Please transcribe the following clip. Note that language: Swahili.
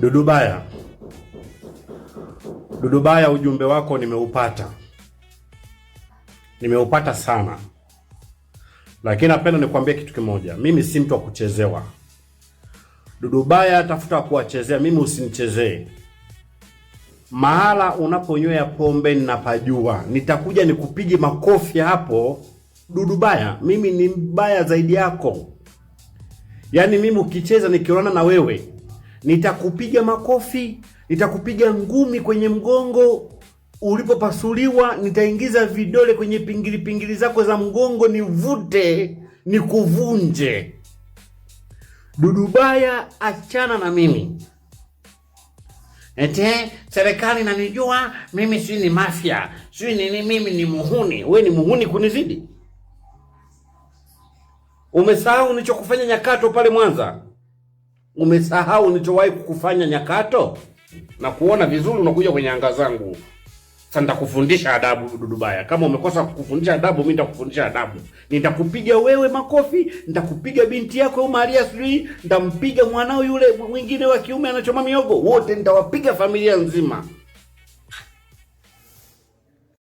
Dudubaya, Dudubaya, ujumbe wako nimeupata, nimeupata sana, lakini napenda nikwambie kitu kimoja. Mimi si mtu wa kuchezewa. Dudubaya, tafuta kuwachezea, mimi usinichezee. Mahala unaponywea pombe ninapajua, nitakuja nikupige makofi hapo. Dudubaya, mimi ni mbaya zaidi yako. Yaani mimi ukicheza nikionana na wewe nitakupiga makofi, nitakupiga ngumi kwenye mgongo ulipopasuliwa, nitaingiza vidole kwenye pingili pingili zako za mgongo nivute, nikuvunje. Dudubaya, achana na mimi. Ete serikali inanijua mimi, si ni mafia, si nini, mimi ni muhuni. We ni muhuni kunizidi? Umesahau nilichokufanya Nyakato pale Mwanza? Umesahau nilichowahi kukufanya Nyakato? Na kuona vizuri unakuja kwenye anga zangu. Sasa nitakufundisha adabu Dudubaya. Kama umekosa kukufundisha adabu, mimi nitakufundisha adabu. Nitakupiga wewe makofi, nitakupiga binti yako au Maria sijui, nitampiga mwanao yule mwingine wa kiume anachoma miogo, wote nitawapiga familia nzima.